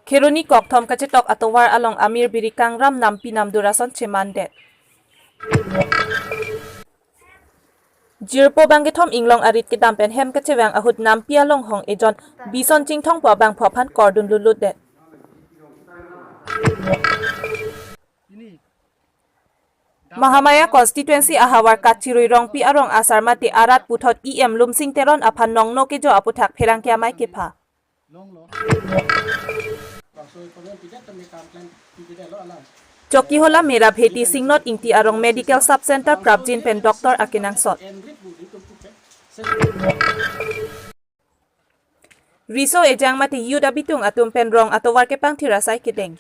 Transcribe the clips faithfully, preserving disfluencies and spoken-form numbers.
Kheroni kokthom kachetok atovar along amir biri kangram nampi namdur ason chemandet. Jirpo bangkethom inglong arit kedam pen hem kachevang ahut nampi along hong ejon Bison Chinthong pu abangphu aphan kordun lulutdet. Mahamaya constituency ahavar Kachirui Rongpi arong asar mate arat puthot E M Lumsing Teron aphan nongno kejo aputhak pherangke amei kepha. Chokihola Mera Bheti Singnot Ingti arong Medical Sub Center prapjin pen doctor akenangsot. Riso ejang mate youth abitung atum pen rong atovar kepangthir asai kedeng.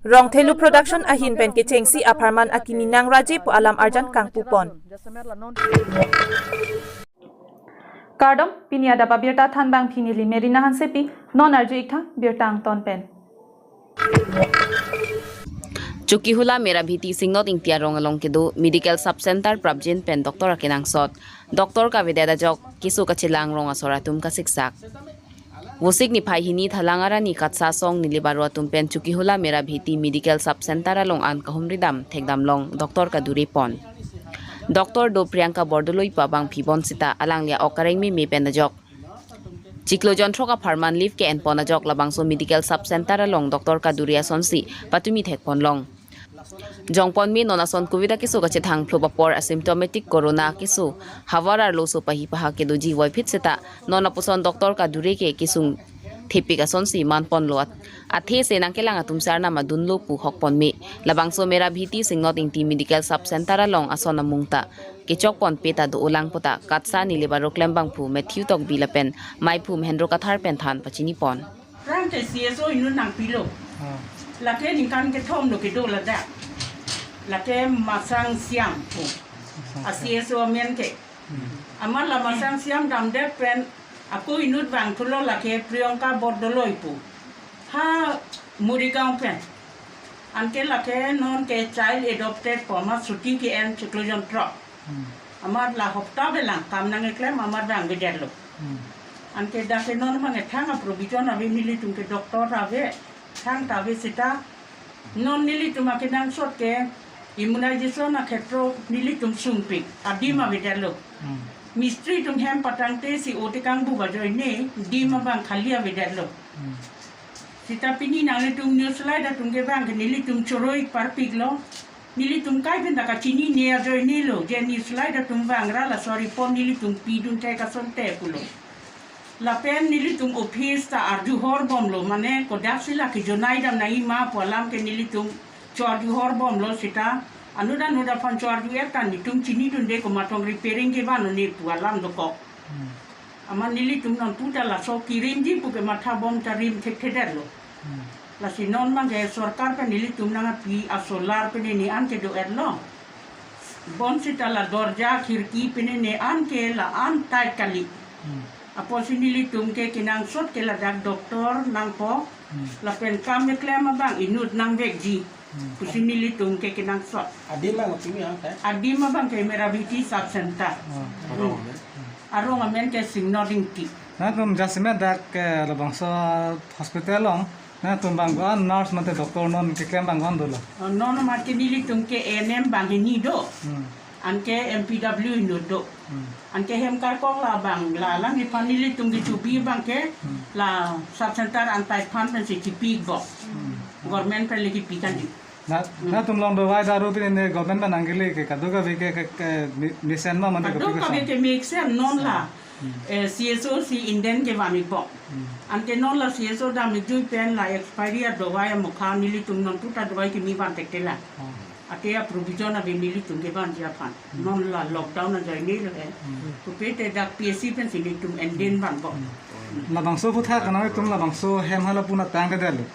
Rongthelu Production ahin pen kechengsi apharman akimi nangraje pu alam arjan kangpupon. Kardom, pini adap abirta thanbang pini Limerina Hansepi, non arju-ik tha birta angton pen. Chokihola Mera Bheti Singnot Ingti arong along kedo Medical Sub Center prapjin pen doctor akenangsot, doctor kavedet ajok keso kachelang rong asor atum kasiksak. Vosik niphai hini thalang arni Katsa asong neli baro atum pen Chokihola Mera Bheti Medical Sub Center along an kahumri dam thekdam long doctor kadure pon. Doctor do Priyanka Bordoloi pu abangphi bonsita alangli a-ok kareng meme pen ajok chiklo jonthrok apharman leave ke-en pon ajok labangso Medical Sub Center along doctor kadure asonsi patumi thek pon long. Jongpon me non ason covid akeso kachethang phlo apor asymptomatic corona keso havar arloso pahi paha kedoji voiphit seta non apuson doctor kadure ke kesung thepik asonsi manpon lo at-, athe se nangkelang atum sar nama dunlo pu hokpon me. Labangso Mera Bheti Singnot Ingti Medical Sub Center along ason amung ta kechok ponpe ta do-olang puta Katsa neli baro klembangphu Matthew Tokbi lapen meiphu Mahendro Kathar pen than pachini pon. Rang ke C S O inut nangpilo. Ah. Lake ningkan kethom do kedo ladak. Lake Masang Siam pu. Masang A Siam. C S O amen ke. Hmm. Amat la Masang Siam damdet pen ako inut vangthulo lake Priyanka Bordoloi pu. Ha Morigaon pen. Anke lake non ke child adopted pu amat chuti ke-en chiklo jonthrok. Hmm. Amat la hopta avelang kam nangkeklem amat vangvedetlo. Hmm. Anke dak ke non abang ke thang a-provision ave, nelitum ke doctor ave, thang ta ave seta. Non nelitum akenangsot ke immunization akhetro nelitum sungpik, adim Hmm. avedetlo. Hmm. Mistri atum hem patangte si ote kangbu ajoine, dim abang khali avedetlo. Hmm. Seta pini nanglitum news light atum ke abang ke nelitum choroi parpiklo. Nelitum kai pen ta kachinine ajoinelo, je news light atum vangra laso report nelitum pidun thek asonte pulo. Lapen nelitum office ta arju horbomlo, mane kodaksi la kejonai dam nangji ma pu alam ke nelitum cho-arju horbomlo seta, anut anut aphan cho-arju-et ta netum chinidunde komat tong repairing kevan un-e pu alam dokok. Hmm. Amat nelitum non puta laso kerimji pu ke matha bom ta rim thekthedetlo. Hmm. Lasi non abang ke sorkar pen nelitum nangpi a-solar pen ne an kedo-etlo. Bonsita la dorja khirki pen ne an ke la-an tight kali. Hmm. Apotsi nelitum ke kenangsot ke ladak doctor nangpo. Hmm. Lapen kam keklem abang inut nangvekji. Hmm. Pusi nelitum ke kenangsot. Adim abang kimi ang, eh? Adim abang ke Mera Bheti Sub Center. Oh. Hmm. Arong amen ke Singnot Ingti. Nangtum jasemet dak, eh, labangso hospital along nangtum abang ko-an nurse mate doctor non keklem abang ko-an dolo? Oh, non mate nelitum ke A N M abang hini do. Hmm. Anke M P W inut do. Hmm. Anke hem karkong la abang la alangliphan nelitum kechobi abang ke Hmm. la sub center antai aphan pensi chipi bo. Hmm. Government pen le kipi kanji. Na, Hmm. nangtum along dawai daru pen ne government pen nangkele ke kadokave ke, ke, ke me-, mesen ma mane kopi Kadokave koson? ke mesen non la. Hmm. Eh, C S O si inden kevan-ik bo. Hmm. Anke non la C S O dam-ik jui pen la expiry adawai amokha nelitum non puta dawai kimi van thekthelang. Oh. Ate a-provision ave nelitum kevanji aphan. Hmm. Non la lockdown ajoinelo he. Hmm. Pupe te dak P S C pensi nelitum inden van bo. Hmm. Labangso aphuthak nangtum labangso hem hala puna tangkedetlo.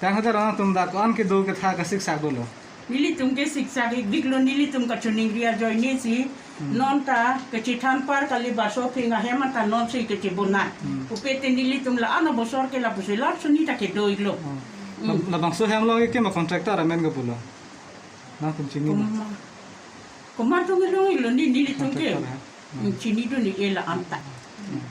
Tangkede nangtum dak ko-an kedo ketha kasiksak dolo? Nelitum kesiksak-ikpiklo, nelitum kachiningri ajoine si. Hmm. Non ta kachethan par kali baso phinga hem ta nonsi kachebonai. Hmm. Pupe te nelitum la-an abosor ke lapusi lar suni ta kedo-iklo. Hmm. Hmm. Lab-, labangso hem along ke ma contractor amen ke pulo? Nangtum chini ma? Komat, komat atum along-iklo ne, nelitum ke. Contractor, ya? Hmm. Hmm, chinidun-ik-e la-an ta. Hmm.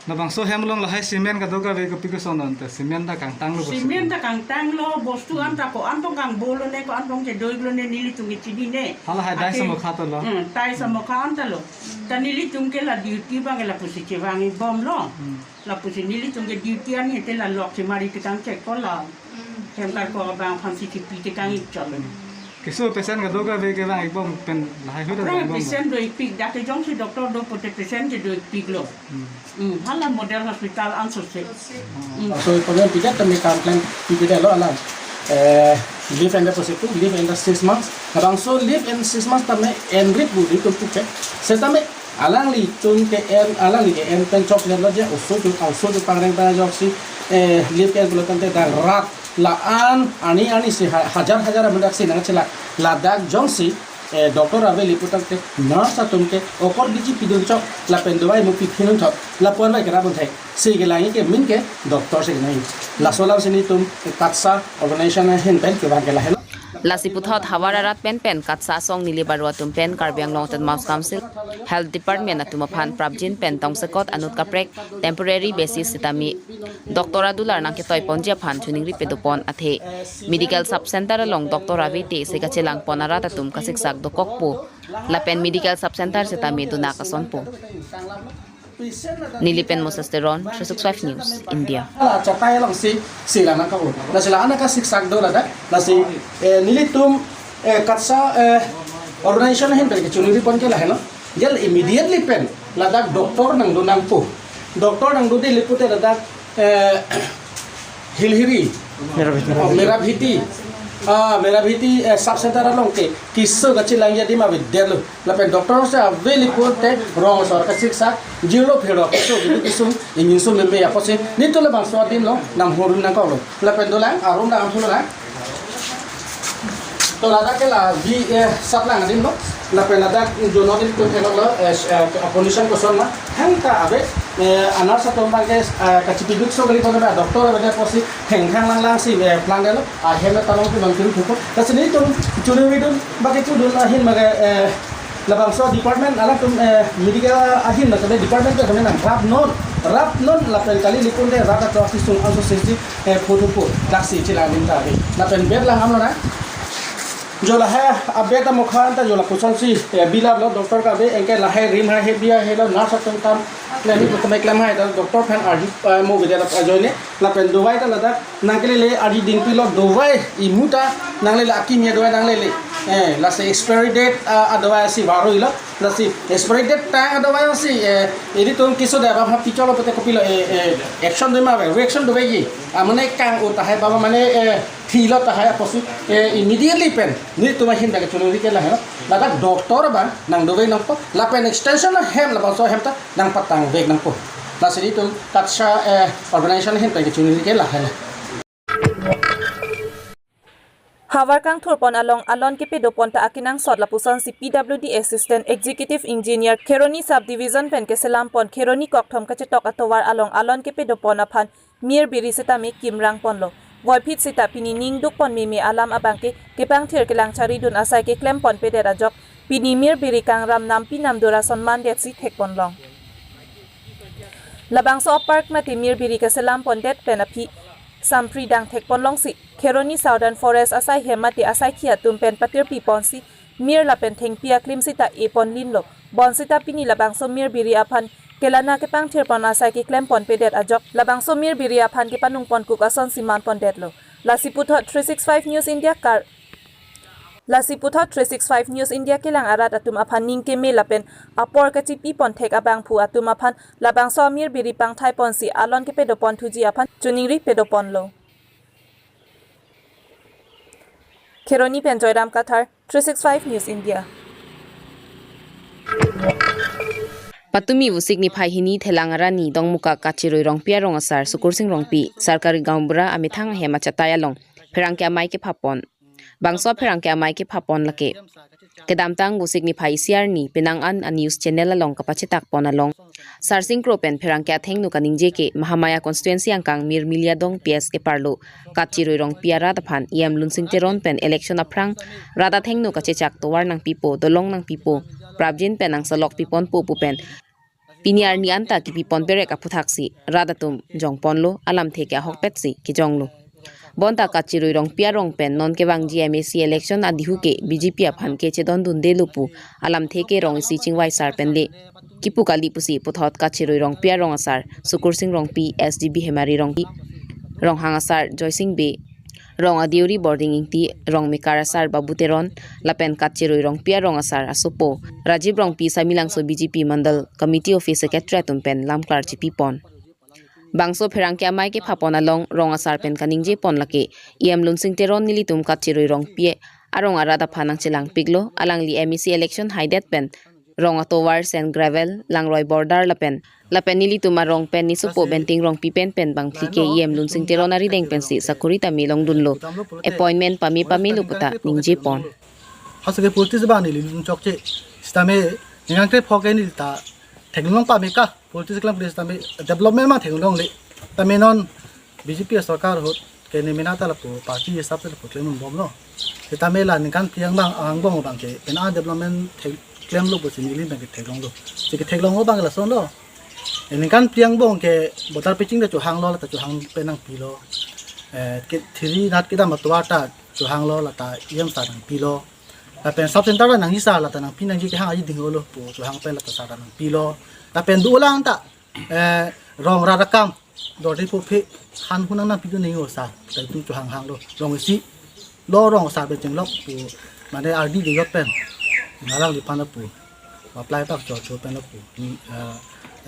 Labangso hem along lahai cement kadokave kopi koson ante, cement ta kangtanglo bostu. Cement ta kangtanglo, bostu anta ko-an tong kangbolo ne, ko-an tong kedoiklo ne, nelitum kechinine. Halahai dai Ate, samokha tolo. Hmm, dai samokha anta lo. Ta nelitum ke la duty abang ke lapusi chevang-ik bomlo. Hmm. Lapusi nelitum ke duty ani te la lok chemari tekang chek ko la. Hmm. Hem karkok abang aphansi chepi tekang-ik chot lo. Keso patient kadokave kevang-ik bom pen lahai ahut ta Aphrang vang bom. Patient do-ikpik, dak ke jongsi doctor do pute patient ke do-ikpiklo. Hmm. Hmm, hala model hospital ansose. Hmm. So, problem pidet tame kam klem pipidetlo alang. Eh, leave and the positive, leave and the six months. Labangso leave and six months tame enrit bu nelitum puke. Setame alanglitum ke-en, alangli ke-en pen choklo je, oso tu, oso tu pangreng ta ajoksi, eh, leave ke-en pulo tangte dak rat la-an, arni arnisi ha-, hajar hajar amonit si nangchelak. Ladak jongsi, eh, doctor ave lapu tangte, nurse atum ke okor biji pidun chok, lapen dawai mu piphinun thot, lapu-an bai kerap un thek. Si kelang-ik ke main ke doctor si kelang-ik. Laso alamsi nelitum, eh, KATSSA organization ahin pen kevang ke lahelo. Lasi puthot havar arat pen pen KATSSA asong neli baru atum pen Karbi Anglong Autonomous Council Health Department atum aphan prapjin pen tongsekot anut kaprek temporary basis sitame doctor adular nangketoi ponji aphan choningri pedopon athe medical sub center along doctor avete si kachelang pon arat atum kasiksak dokokpo lapen medical sub center sitame donak asonpo. Neli pen Moses Teron, three six five News, India. Ala chatai alongsi, si la nangkau. Lasi la-an kasiksak do ladak. Lasi, eh, nelitum, eh, KATSSA, eh, organization ahin pen kechoningri pon ke lahelo. Jel immediately pen ladak doctor nangdo nangpo. Doctor nangdode lapu te ladak, eh, Hilhiri. Merabheti. Oh, Merabheti. Ah, Merabheti, eh, sub center along ke keso kachelangji adim avedetlo. Lapen doctor si ave lapu te rong asor kasiksak, jirlo phirlo keso kedo kesung, ingin sung meme apotsi, nelitum labangso adim along, nang hurum nangkoklo. Lapen dolang, arum dam thulo lang. To ladak ke la vi, eh, sat lang adim lo. Lapen ladak jono adim tum thenglo, eh, eh, condition koson ma. Hang ta ave, eh, a-nurse atum abang ke, eh, kachipiduk so kali kono ba doctor ave apotsi, heng hang lang lang si, eh, plan detlo. Ahem ta long tu long kiru thupo. Lasi nelitum churi vidun, bagi chudun ahin mage, eh, labangso department alangtum, eh, medical ahin na kami department ke kami nang rap non, rap non lapen kali lapu te rat atro asisung anso sesi, eh, photo po daksi chelang adim ta ave. Lapen bed lang amlo na. Jo lahai abed amokha anta jo lapusonsi, eh, bilap lo doctor kave anke lahai rim hai he biya helo nurse atum kam klem ni kutame klem hai ta doctor aphan arju, eh, mo gede la ajoine lapen dawai ta ladak nangkelele arju dingpilo dawai imu ta nanglele akimi adawai nanglele. Eh, lasi expiry date, ah, adawai si baroilo. Lasi expiry date tang adawai si, eh, ilitum keso dawai aphan picholo pute kopilo, eh, eh, action doma ave, reaction doveji. Ah, mane kang-o tahai baba mane, eh, thilo tahai apotsi, eh, immediately pen nelitum ahin dak choningri ke lahelo. Ladak doctor abang nangdove nangpo. Lapen extension ahem labangso ahem ta nangpatangvek nangpo. Lasi nelitum KATSSA, eh, organization ahin pen kechoningri ke lahelo. Havar kangthurpon along alon kepedopon ta akenangsot lapusonsi P W D Assistant Executive Engineer Kheroni Sub Division pen keselam pon Kheroni kokthom kachetok atovar along alon kepedopon aphan mir biri sitame kimrang ponlo. Voiphit sita pini ning dukpon meme alam abang ke kepangthir kelang charidun asai keklem ponpedet ajok pini mir biri kangram nampi namdur ason mandetsi thekponlong. Labangso park mate mir biri keselam pondet pen aphi sampri dang thekponlongsi Kheroni Southern Forest asaihem mate asaikhi atum pen patirpi ponsi mir lapen thengpi aklim sita epon linlo. Bonsita pini labangso mir biri aphan kelana kepangthir pon asai keklem ponpedet ajok labangso mir biri aphan kepanung ponkuk asonsi man pondetlo. Lasi puthot three six five News India kar Lasi puthot three six five News India kelang arat atum aphan ning keme lapen apor kachipi ponthek abangphu atum aphan labangso amir biri pangthai ponsi alon kepedo ponthuji aphan choningri pedo ponlo. Kheroni pen Joyram Kathar, three six five News India. Patumi Vosik niphai hini Thelang arani Dongmukak Kachirui Rongpi arong asar Sukursing Rongpi, Sarkari Gaonbura amethang ahem achatai along pherangke amei kephapon. Bangso pherangke amei kephapon lake kedamtang Vosik niphai isi arni penang an a news channel along kapachetak pon along Sarsing Kro pen pherangke athengno kaningje ke Mahamaya constituency angkang Mirmili adong P S keparlo Kachirui Rongpi arat aphan E M Lunsing Teron pen election aphrang rat athengno kachechak tovar nangpipo, dolong nangpipo, prapjin pen angsalok piponpo pu pen Pini arni anta kipipon perek aphuthaksi rat atum jongponlo, alamthe ke ahokpetsi kejonglo. Bonta Kachirui Rongpi arong pen non kevangji M A C election adihu ke B J P aphan kechedondundelo pu alamthe ke rong isi Chingvai Sar pen le kipu kali pusi puthot Kachirui Rongpi arong asar Sukursing Rongpi, S D B Hemari Rongpi, Ronghang asar Joysing Bey, rong adeuri Bording Ingti, rong mekar asar Babu Teron, lapen Kachirui Rongpi arong asar asopo Rajiv Rongpi Samelangso B J P Mandal Committee Office Secretary atum pen lamklar chipipon. Bangso pherangke amei kephapon along rong asar pen kaningjepon lake E M Lunsing Teron nelitum Kachirui Rongpi arong arat aphan nangchelangpiklo, alangli M A C election haidet pen rong atovar sand gravel, langroi border lapen lapen nelitum arong pen nesopo Benting Rongpi pen pen bangphli ke E M Lunsing Teron arideng pensi sakori tame longdunlo. Appointment pame pamelo puta ningjepon. Hasa ke politics abang neli lun chokche. Sitame ningkan krepho ke neli ta theklong pame ka. Politics kelang police tame development ma theklongle. Tame non B J P sorkar ahut ke nemena ta lapu party hisap ta lapu klemdunbomlo. Sitame la ningkan phli angbong angbong abang ke pen a development thek-, klemlo pusi neli abang ke theklonglo. Si ketheklong abang ke lasonlo. E ningkan phli angbong ke voter pitching ta chohanglo, la ta chohang pen nangpilo. Eh, ke thiri nat kedam atovar ta chohanglo, la ta E M sar nangpilo. Lapen sub center ta nangji sar, la ta nangpi nangji kehang aji dinglo pu chohang pen la ta sar ta nangpilo. Lapen dolang ta, eh, rong rat akam dorde pho phe han hunang nangpidun nangji sar, ta itum chohanghanglo. Rong isi lo rong asar pen chenglok pu mane ardi de jot pen. Ngalang di pan pu. Apply pak cho cho pen pu. Ni, eh,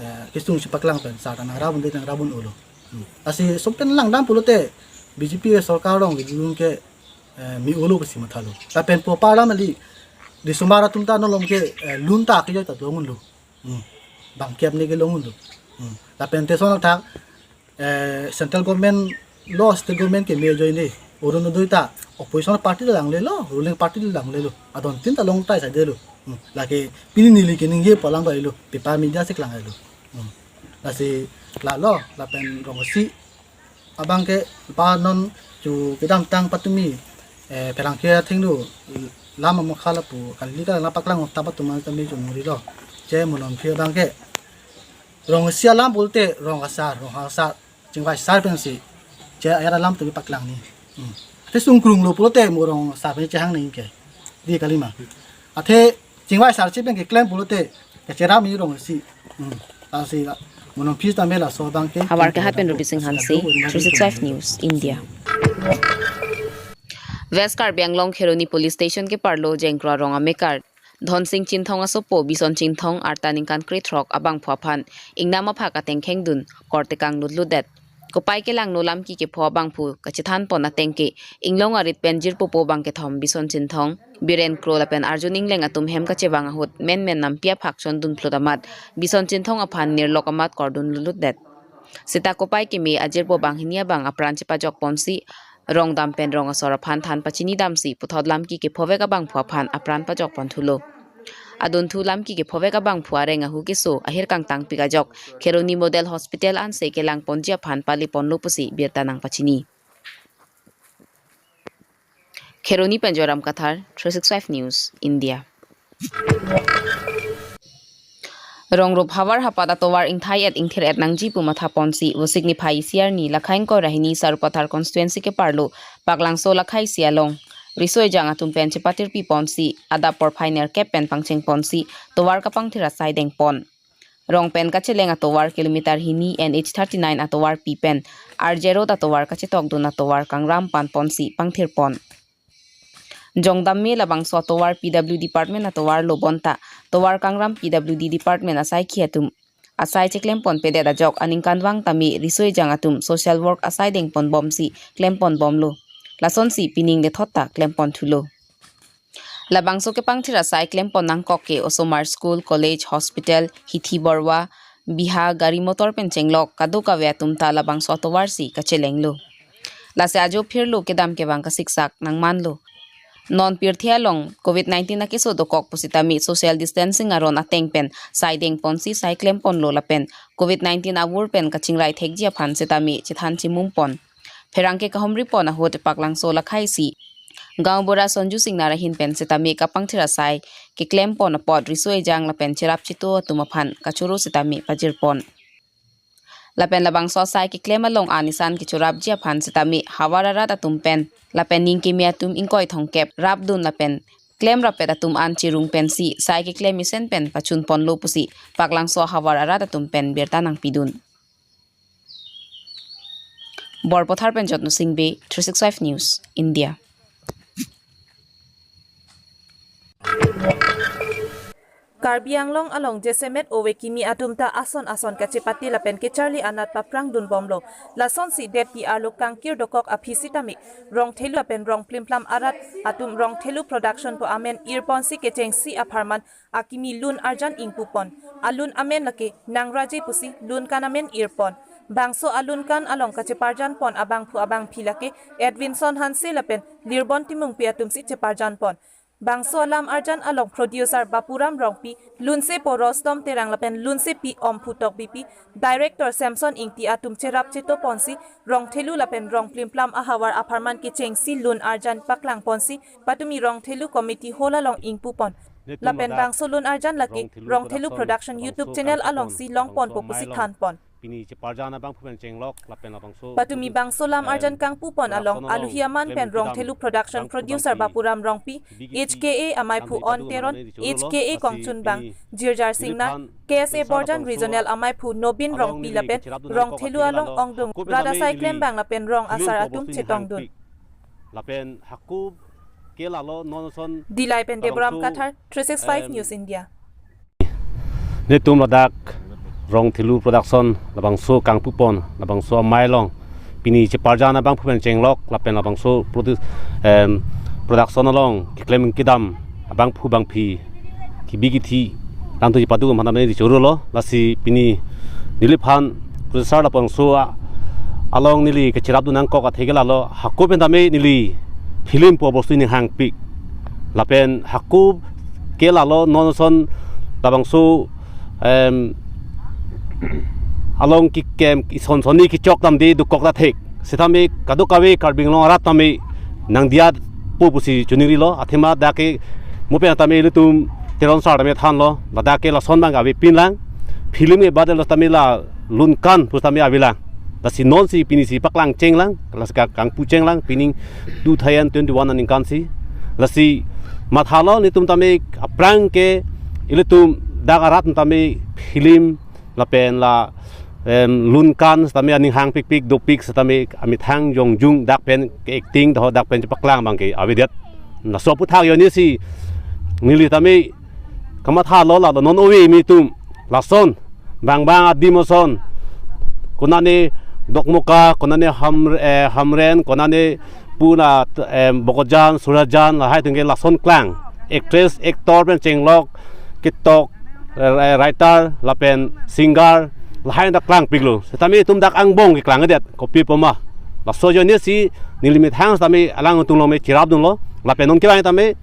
eh, kisung si paklang pen sar ta nangrabunde nangrabun-olo. Hmm. Lasi sum pen langdam pulote B J P sorkar rong ke jung ke, eh, me-olo pusi mathalo. Lapen po parla mali di sumar atum ta nolong ke, eh, lun ta ke joi ta dongun lo. Hmm. Bang kep ne ke longun lo. Hmm. Lapen te son thak, eh, central government lo state government ke me ajoine. Orunodoi ta opposition party langlelo, ruling party langlelo. Adon tin ta long tai saidelo. Hmm. Lake pini neli keningjepo lang bailo, pepa media si klanglo. Hmm. Lasi lalo, lapen rong isi abang ke pa non chu kedamtang patumi, eh, pherangke athengno lam amokha lapu kali ka la paklang ta patuma tame chu murilo. Che mo non phi abang ke rong isi alam pulote rong asar, rong asar, Chingvai Sar pensi che ayar alam tame paklang ni. Hmm. Ate sungkrunglo pulote mo rong asar pen chehang nangji ke. Di kalima. Ate Chingvai Sar che pen keklem pulote kecheram ni rong isi. Hmm. Lasi la mo non phi tame laso abang ke. Havar kehat pen Rupi Singh Hanse, three six five News, India. West Karbi Anglong Kheroni Police Station keparlo Jengkro arong amekar Dhonsing Chinthong asopo Bison Chinthong arta ningkan krethrok abangphu aphan ingnam aphak ateng khengdun korte kanglutlutdet. Kopai kelangno lamki kepho abangphu kachethanpon ateng ke inglong arit pen jirpopo bang kethom Bison Chinthong, Biren Kro lapen Arjun Engleng atum hem kachevang ahut menmen nampi aphak chondunphlut amat Bison Chinthong aphan nirlok amat kordunlutlutdet. Seta kopai keme ajirpo banghini abang apran chepajokponsi rong dam pen rong asor aphan than pachinidamsi puthot lamki kephovek abangphu aphan apran pajokponthulo. Adunthu lamki kephovek abangphu areng ahu keso ahirkang tangpik ajok Kheroni Model Hospital anse kelangponji aphan paliponlo pusi birta nangpachini. Kheroni pen Joram Kathar, three six five News, India. Rongrup havar hapat atovar ingthai-et ingthir-et nangji pu mathaponsi Vosik niphai isi arni Lakhaing Koirahini Sarupathar constituency keparlo Paklangso Lakhai isi along riso ejang atum pen chepatirpiponsi adap porphai nerkep pen pangchengponsi tovar kapangthir asai dengpon. Rong pen kacheleng atovar kilometer hini N H thirty nine atovarpi pen R zero atovar kachetokdun atovar kangram panponsi pangthirpon. Jongdam me labangso atovar P W D department atovarlo bonta tovar kangram P W D department asaikhi atum asai cheklemponpedet ajok aningkanvang tame riso ejang atum social work asai dengponbomsi klemponbomlo. Lasonsi pining lethot ta klemponthulo. Labangso kepangthir asai klempon nangkok ke osomar school, college, hospital, hithi borwa, biha, gari motor pen chenglok kadokave atum ta labangso atovarsi kachelenglo. Lasi ajo phirlo kedam kevang kasiksak nangmanlo. Non pirthe along covid nineteen akeso dokok pusitame social distancing aron ateng pen sai dengponsi sai klemponlo lapen covid nineteen avur pen kachingrai thekji aphan sitame chethan chimumpon. Pherangke kahumripon ahut Paklangso Lakhai isi Gaonbura Sonju Singnar ahin pen sitame kapangthir asai keklem pon apot riso ejang lapen cherap cheto atum aphan kachoro sitame pajir pon. Lapen labangso asai keklem along anisan kechorapji aphan sitame havar arat atum pen lapen ning keme atum ingkoi thomkep rapdun lapen klem rapet atum an cherung pensi sai keklem mesen pen pachun ponlo pusi Paklangso havar arat atum pen birta nangpidun. Borpathar pen Jotno Singbe, three six five News, India. Karbi Anglong along jasemet ove kimi atum ta ason ason kachepate lapen kecharli anat paprang dunbomlo. Lasonsi detpi arlo kangkir dokok aphi sitame rong thelu lapen rong plimplam arat atum rong thelu production pu amen irponsi kechengsi apharman akimi lun arjan ingpupon. Alun amen lake Nangraje pusi lun kan amen irpon. Bangso alun kan along kacheparjan pon abangphu abangphi lake Edwinson Hanse lapen Lirbon Timungpi atumsi cheparjan pon. Bangso alam arjan along producer Bapuram Rongpi, lunsepo Rostom Terang lapen lunsepi Omphu Tokbipi, director Samson Ingti atum cherap cheto ponsi rong thelu lapen rong plimplam ahavar apharman kechengsi lun arjan paklang ponsi patumi rong thelu committee hall along ingpupon. Lapen bangso lun arjan lake rong thelu production YouTube channel alongsi longponpo pusi thanpon. Pini cheparjan abangphu pen chenglok lapen labangso patumi bangso lam arjan kangpupon along aluhi aman pen rong thelu production producer Bapuram Rongpi, H K A amaiphu On Teron, H K A Kongchunbang, Jirjar Singnar, K S A Borjan regional amaiphu Nobin Rongpi lapen rong thelu along ongdung rat asai klembang lapen rong asar atum chetongdun. Lapen haku ke lalo non son Dillai pen Deborah Kathar, three six five News India. Netum ladak rong thelu production labangso kangpupon labangso amei along pini cheparjan abangphu pen chenglok lapen labangso produ-, em, production along keklem kedam abangphu abangphi kebi kethe langtu chepadu mane di chorolo. Lasi pini neliphan producer labangso a-, along neli kacherapdun nangkok athe ke lalo haku pen tame neli film pu abostu ning hangpik. Lapen haku ke lalo non son labangso, em, along kekem ison sonni kechok damde dokok ta thek. Sitame kadokave Karbi Anglong arat tame nangdiya po pusi chuningrilo. Athema dak ke mo pen tame ilitum Teron sar tame thanlo. Ladak ke lason abang avepinlang. Film ke badalo tame la lun kan pu tame avelang. Lasi nonsi pinisi paklang chenglang, lasi ka-, kangpu chenglang, pining two thousand twenty-one aningkansi. Lasi mathalo netum tame aphrang ke ilitum dak arat tame film lapen la, em, lun kan tame aning hangpikpik dopik tame amethang jongjung dak pen ke acting do dak pen chepaklang abang ke avedet. Laso aphuthak ajoinesi neli tame kamathalo lalo non ove kimi atum lason bang bang adim ason, konane Dokmoka, konane Ham-, eh, Hamren, konane puna, eh, Bokojan, Surajan, lahai atum ke lason klang. Actress, actor pen chenglok, ketok, eh, writer, lapen singer, lahai ta klangpiklo. Sitame itum dak angbong keklang det, kopi poma. Laso ajoinesi neli methang tame alangtum along me cherapdunlo, lapen non kevang tame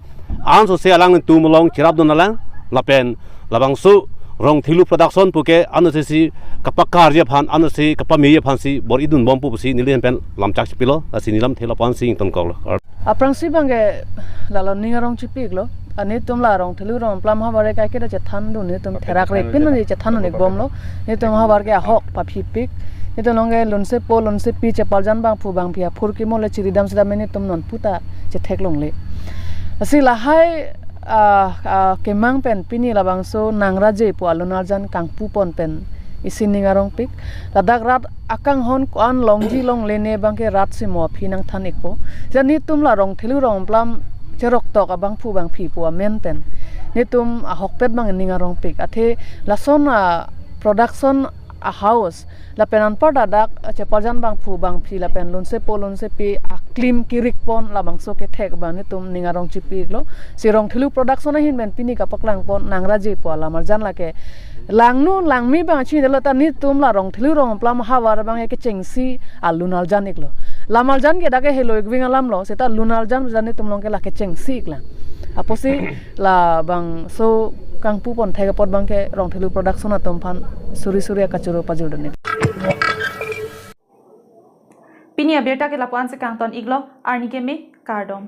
ansose alangtum along cherapdun alang, lapen labangso Rongthelu Production puke anose si kapakarji aphan, anose kapame aphansi bor-idunbompo pusi neli hem pen lamchak chepilo, lasi neli lamthe lapu-ansi ingtonkoklo. Aphrangsi abang ke lalo ning arong chepiklo, netum la Rongthelu Rongplam havar ke kaike ta chethandun, netum therak repin nangji chethandun-ikbomlo, netum havar ke ahok paphipik, netum along ke lunsepo lunsepi cheparjan abangphu abangphi aphurkimo le chiridam sidam netum non puta chetheklongle. Lasi lahai, ah, ah, kemang pen pini labangso Nangraje pu alun arjan kangpupon pen isi ning arongpik. Ladak rat akanghon ko-an longji longle ne abang ke rat simo aphi nangthan-ikpo. Jani netum la Rongthelu Rongplam cheroktok abangphu abangphi pu amen pen netum ahokpet abang ning arongpik. Athe lason a-production a-house lapen anparta dak cheparjan abangphu abangphi lapen lunsepo lunsepi aklim kirikpon labangso kethek abang netum ning arong chepiklo. Si Rongthelu Production ahin pen pini kapaklangpon Nangraje pu alam arjan lake langno langme abang chinilo, ta netum la Rongthelu Rongplam havar abang ke kechengsi alun arjan-iklo. Lam arjan ke dak ke helo-ik ving alamlo, seta lun arjan jan netum along ke lake chengsi-iklang. Apotsi labangso kangpupon thek apot abang ke Rongthelu Production atum aphan suri suri akachoro pajurdun-ik. Pini abirta ke lapu-ansi kangton-iklo, arni keme, kardom.